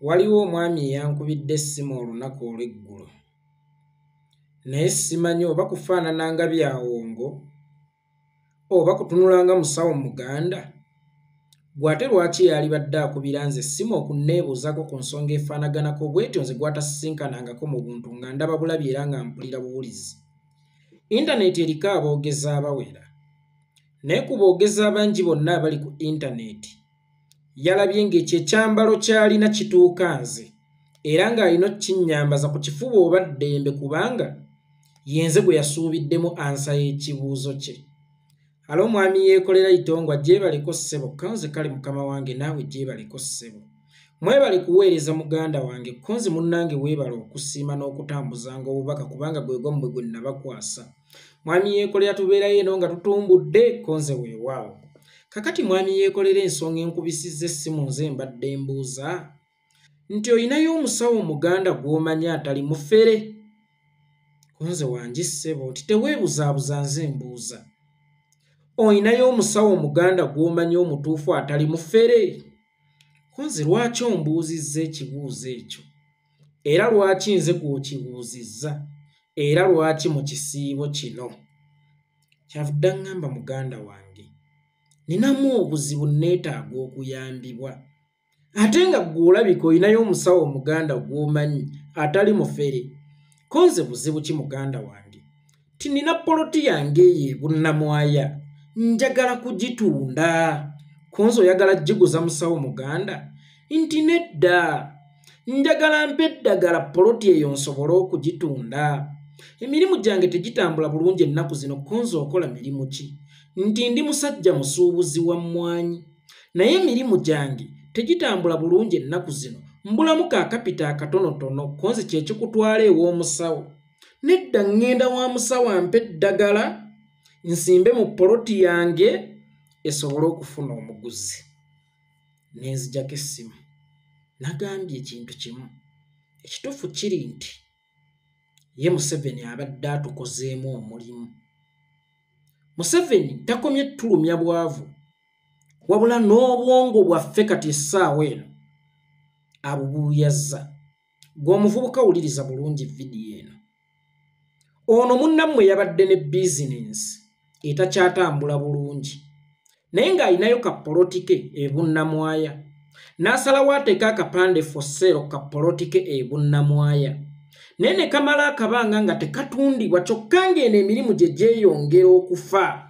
Waliwo omwami eyankubidde essimu olunaku olw'eggulo, naye simanyi oba kufaanana nga byawongo oba kutunula nga musawo Muganda. Ggwe ate lwaki yaalibadde akubira nze essimu okunneebuuzaako ku nsonga efaanaganako bw'etyo nze gw'atasisinkanangako mu buntu nga ndaba bulabi era nga mpulira buwulizi? Yintaneeti eriko aboogezi abawera. Naye ku boogezi abangi bonna abali ku yintaneeti, yalabye ng'ekyo ekyambalo ky'alina kituuka nze era ng'alina okukinnyambaza ku kifuba oba ddembe kubanga yenze gwe yasuubiddemu ansa y'ekibuuzo kye. Alo mwami Yeekolera Itongwa gyebaleko ssebo kkonze kale mukama wange naawe gyebaleko ssebo. Mwebale kuweereza muganda wange kkonze munnange weebale okusiima n'okutambuzanga obubaka kubanga gwe gwammwe gwe nnabakwasa. Mwami Yeekolera tubeerayo eno nga tutumbudde kkonze weewaawo. Kakati mwami Yeekolera ensonga enkubisizza essimu nze mbadde mbuuza nti olinayo omusawo Omuganda gw'omanyi atali mufere? Kkonze wangi ssebo nti teweebuzaabuza nze mbuuza. Olinayo omusawo Omuganda gw'omanyi omutuufu atali mufere? Kkonze lwaki ombuuzizza ekibuuzo ekyo? Era lwaki nze gw'okibuuzizza? Era lwaki mu kisiibo kino? Kyavudde aŋŋamba muganda wange, nninamu obuzibu nneetaaga okuyambibwa. Ate nga ggwe olabika olinayo omusawo Omuganda gw'omanyi atali mufere. Ko nze buzibu ki muganda wange? Nti nnina poloti yange eyo e Bunnamwaya njagala kugitunda. Ko nze oyagala giguza musawo Muganda? Nti nedda, njagala mpe eddagala poloti eyo nsobole okugitunda. Emirimu gyange tegitambula bulungi ennaku zino. Ko nze okola mirimu ki? Nti ndi musajja musuubuzi wa mmwanyi, naye emirimu gyange tegitambula bulungi ennaku zino, mbulamu ka kapita akatonotono. Ko nze kye kikutwala ew'omusawo? Nedda, ŋŋenda wa musawo ampe eddagala nsimbe mu poloti yange esobole okufuna omuguzi. Ne nzigyako essimu. Nagambye ekintu kimu, ekituufu kiri nti ye Museveni abadde atukozeemu omulimu. Museveni takomye ttulumya bwavu, wabula n'obwongo bwaffe kati essaawa eno abubuuyazza. Ggwe omuvubuka wuliriza bulungi vidiyo eno. Ono munnammwe yabadde ne bizinensi etakyatambula bulungi, naye ng'alinayo ka poloti ke e Bunnamwaya. N'asalawo ateeke akapande for sale ka poloti ke e Bunnamwaya, naye ne kamala akabanga nga tekatundibwa kyokka ng'eno emirimu gye gyeyongera okufa.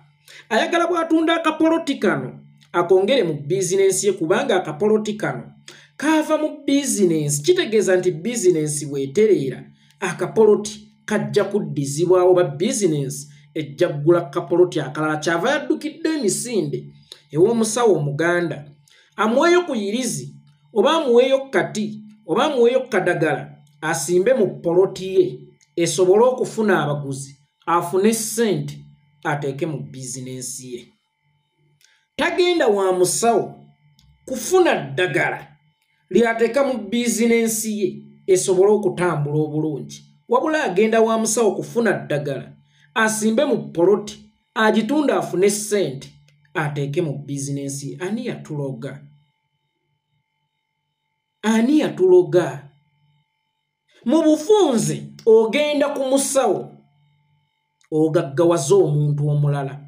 Ayagala bw'atunda akapoloti kano akongere mu bizinensi ye kubanga akapoloti kano kaava mu bizinensi, kitegeeza nti bizinensi bw'etereera akapoloti kajja kuddizibwawo oba bizinensi ejja ggula kapoloti akalala. Kyava yaddukidde emisinde ew'omusawo Omuganda amuweeyo ku yirizi oba amuweeyo kati oba amuweeyo kadagala asimbe mu poloti ye esobole okufuna abaguzi afune ssente ateeke mu bizinensi ye. Tagenda wa musawo kufuna ddagala ly'ateeka mu bizinensi ye esobole okutambula obulungi, wabula agenda wa musawo kufuna ddagala asimbe mu poloti agitunda afune ssente ateeke mu bizinensi ye. Ani yatuloga? Ani yatuloga? Mu bufunze ogenda ku musawo ogaggawaza omuntu omulala,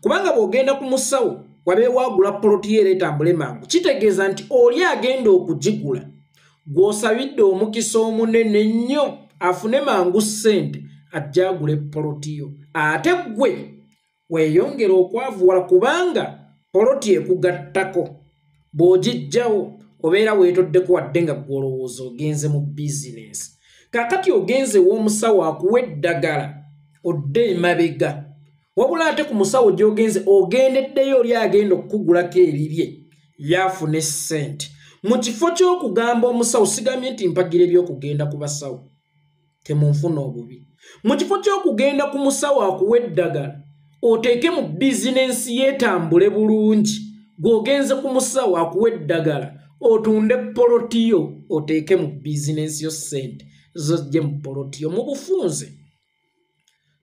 kubanga bw'ogenda ku musawo wabeewo agula poloti ye era etambule mangu, kitegeeza nti oli agenda okugigula gw'osabidde omukisa omunene ennyo afune mangu ssente ajje agule poloti yo, ate ggwe weeyongere okwavuwala kubanga poloti ekugattako bw'ogiggyawo obeera weetoddeko wadde nga ggwe olowooza ogenze mu bizinensi. Kaakati ogenze ew'omusawo akuwa eddagala odde emabega, wabula ate ku musawo gy'ogenze ogendeddeyo oli agenda okukugulako ebibye yaafuna ssente. Mu kifo ky'okugamba omusawo, sigambye nti mpagira eby'okugenda ku basawo, temunfuna obubi. Mu kifo ky'okugenda ku musawo akuwa eddagala oteeke mu bizinensi yeetambule bulungi, gw'ogenze ku musawo akuwa eddagala otunde poloti yo oteeke mu bizinensi yo ssente zojje mu poloti yo. Mu bufunze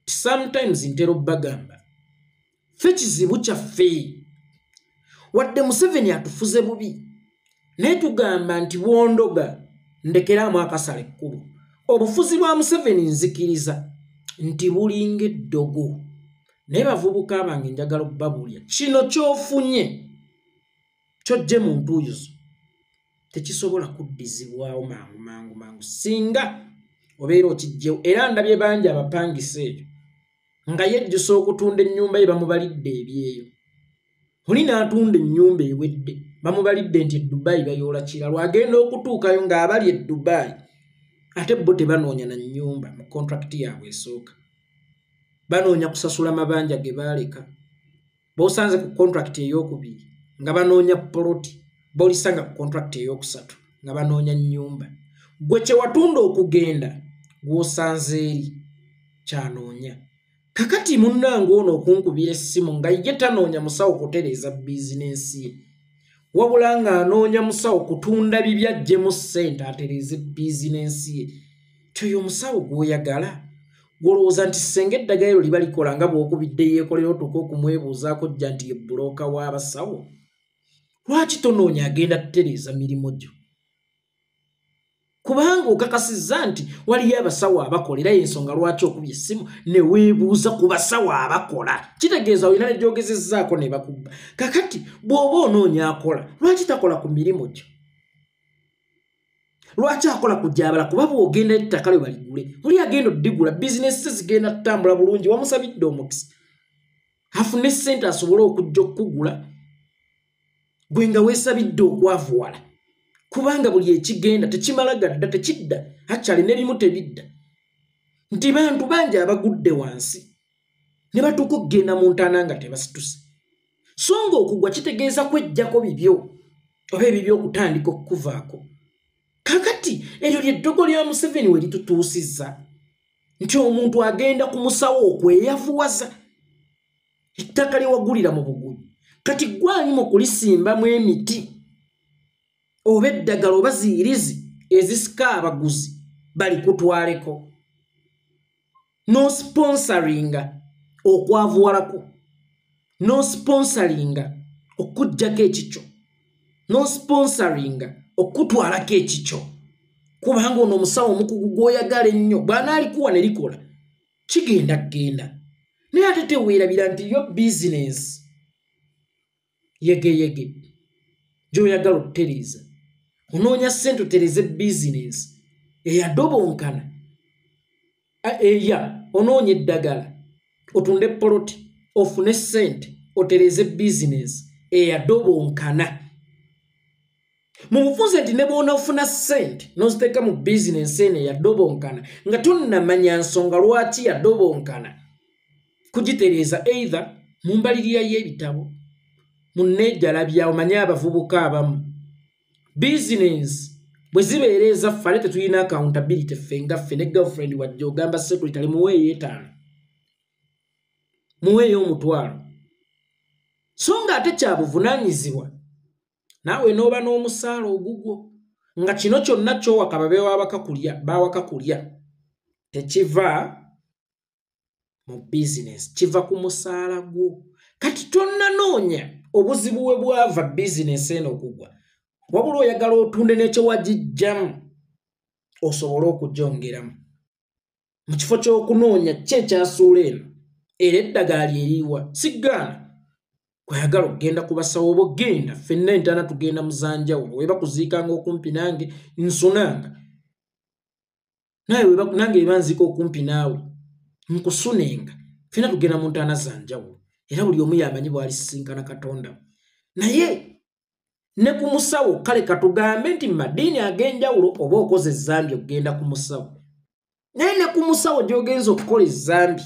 sometimes ntera obbagamba ffe kizibu kyaffe, wadde Museveni atufuze bubi, Naye tugamba nti bwondoga ndekeraamu akasala ekkubo. Obufuzi bwa Museveni nzikiriza nti bulinga eddogo, naye bavubuka bange njagala okubabuulira kino ky'ofunye ky'ojje mu ntuuyo zo tekisobola kuddizibwawo mangu mangu mangu singa obeera okijjewo. Era ndabye bangi abapangisa eyo nga yejjusa okutunda ennyumba ye bamubalidde ebyeyo, oli n'atunda ennyumba ewedde bamubalidde nti e Dubai bayoola kiralo, agenda okutuukayo ng'abali e Dubai ate bo tebanoonya na nnyumba mu contract yaabwe esooka, banoonya kusasula mabanja ge baaleka. B'osanze ku contract ey'okubiri nga banoonya poloti, b'olisanga ku contract ey'okusatu nga banoonya nnyumba. Gwe kye watunda okugenda gw'osanze eri kyanoonya. Kakati munnange ono okunkubira essimu nga ye tanoonya musawo kutereeza bizinensi ye, wabula ng'anoonya musawo kutunda bibi aggyemu ssente atereeze bizinensi ye. Ti oyo omusawo gw'oyagala gw'olowooza nti ssenga eddagala eryo liba likola nga bw'okubidde yeekolera otuuka okumwebuuzaako jja nti ye bbulooka w'abasawo, lwaki tonoonya agenda kutereeza mirimu gyo? Kubanga okakasizza nti waliyo abasawo abakola, era y'ensonga lwaki okubye essimu ne weebuuza ku basawo abakola. Kitegeeza olina ne gy'ogezezzaako ne bakubba. Kakati bw'oba onoonya akola, lwaki takola ku mirimu gyo? Lwaki akola ku gyabala? Kuba bw'ogenda ettaka lwe baligule, oli agenda oddigula, bizinesi ze zigenda kutambula bulungi, wamusabidde omukisa afune ssente asobole okujja okukugula, gwe nga weesabidde okwavuwala. Kubanga buli ekigenda tekimala gadda, tekidda, akyali n'ebimu tebidda. Nti bantu bangi abagudde wansi ne batuuka okugenda mu ntaana nga tebasituse. So nga okugwa kitegeeza kweggyako bibyo oba ebibyo okutandika okukuvaako. Kakati eryo ly'eddogo lya Museveni we litutuusizza nti omuntu agenda ku musawo okweyavuwaza ettaka lye wagulira mu bugubi. Kati gwali mu kulisimbamu emiti oba eddagala oba ziyirizi ezisika abaguzi balikutwaleko, n'osponsoringa okwavuwalako, n'osponsoringa okuggyako ekikyo, n'osponsoringa okutwalako ekikyo, kubanga ono omusawo omukugu gw'oyagala ennyo bw'anaalikuwa ne likola kigenda kgenda. Naye ate teweerabira nti yo bizinensi yegeyege gy'oyagala okutereeza, onoonya ssente otereeze bizinensi eyadobonkana, eya onoonya eddagala otunde poloti ofune ssente otereeze bizinensi eyadobonkana. Mu bufunze nti ne bw'onoofuna ssente n'oziteeka mu bizinensi eno eyadobonkana nga tonnamanya nsonga lwaki yadobonkana, kugitereeza either mu mbalirira y'ebitabo, mu nneejalabya. Omanye abavubuka abamu bizinensi bwe zibeera ezaffe ate tetulina accountability ffe nga ffe, ne girlfriend wajja ogamba secretary muweeyo 5, muweeyo 5,000, so nga ate kyabuvunaanyizibwa naawe n'oba n'omusaala ogugwo nga kino kyonna ky'owaka babe baawaka kulya tekiva mu bizinensi, kiva ku musaala gwo. Kati tonnanoonya obuzibu we bwava bizinensi eno okugwa, wabula oyagala otunde n'ekyo wagiggyamu osobole okugyongeramu mu kifo ky'okunoonya ki ekyasuula eno era eddagala lyeriiwa. Siggaana kweyagala okugenda ku basawo oba ogenda, ffenna entaana tugenda mu zanjawulo, weba kuziikanga okumpi nange nsunanga nawe, nange eba nziika okumpi naawe nkusunenga, ffenna tugenda mu ntaana zanjawulo era buli omu yamanyi bw'alisisinkana Katonda. Naye ne ku musawo kale katugambe nti mu madiini ag'enjawulo oba okoze ezzambi okugenda ku musawo, naye ne ku musawo gy'ogenza okukola ezzambi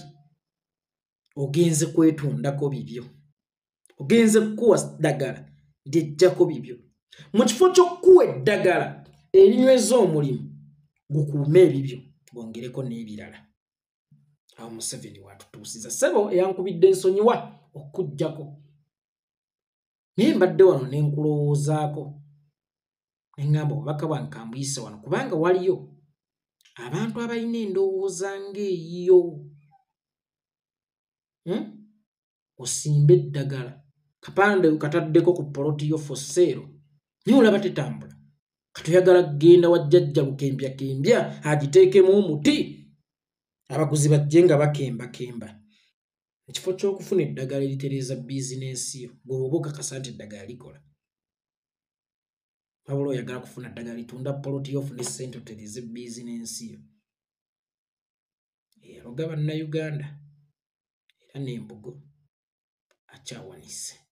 ogenze kwetundako bibyo, ogenze kukuwa ddagala lyejjako bibyo. Mu kifo ky'okukuwa eddagala erinyweza omulimu gukuume ebibyo bwongereko n'ebirala. Awo Museveni watutuusiza. Ssebo eyankubidde ensonyiwa okukuggyako, naye mbadde wano ne nkulowoozaako ne ŋŋamba obubaka bwange kambuyise wano, kubanga waliyo abantu abalina endowooza ng'eyiyo. Osimbe eddagala kapande kataddeko ku poloti yo for sale, Naye olaba tetambula. Kati oyagala kugenda wa jjajja lukembyakembya agiteekemu omuti, abaguzi bajje nga bakembakemba. Mu kifo ky'okufuna eddagala eritereeza bizinensi yo, gwe bw'oba okakasa nti eddagala likola, wabula oyagala kufuna ddagala litunda poloti yo ofune ssente otereeze bizinensi yo. Eyaloga Bannayuganda era n'embugo akyawanise.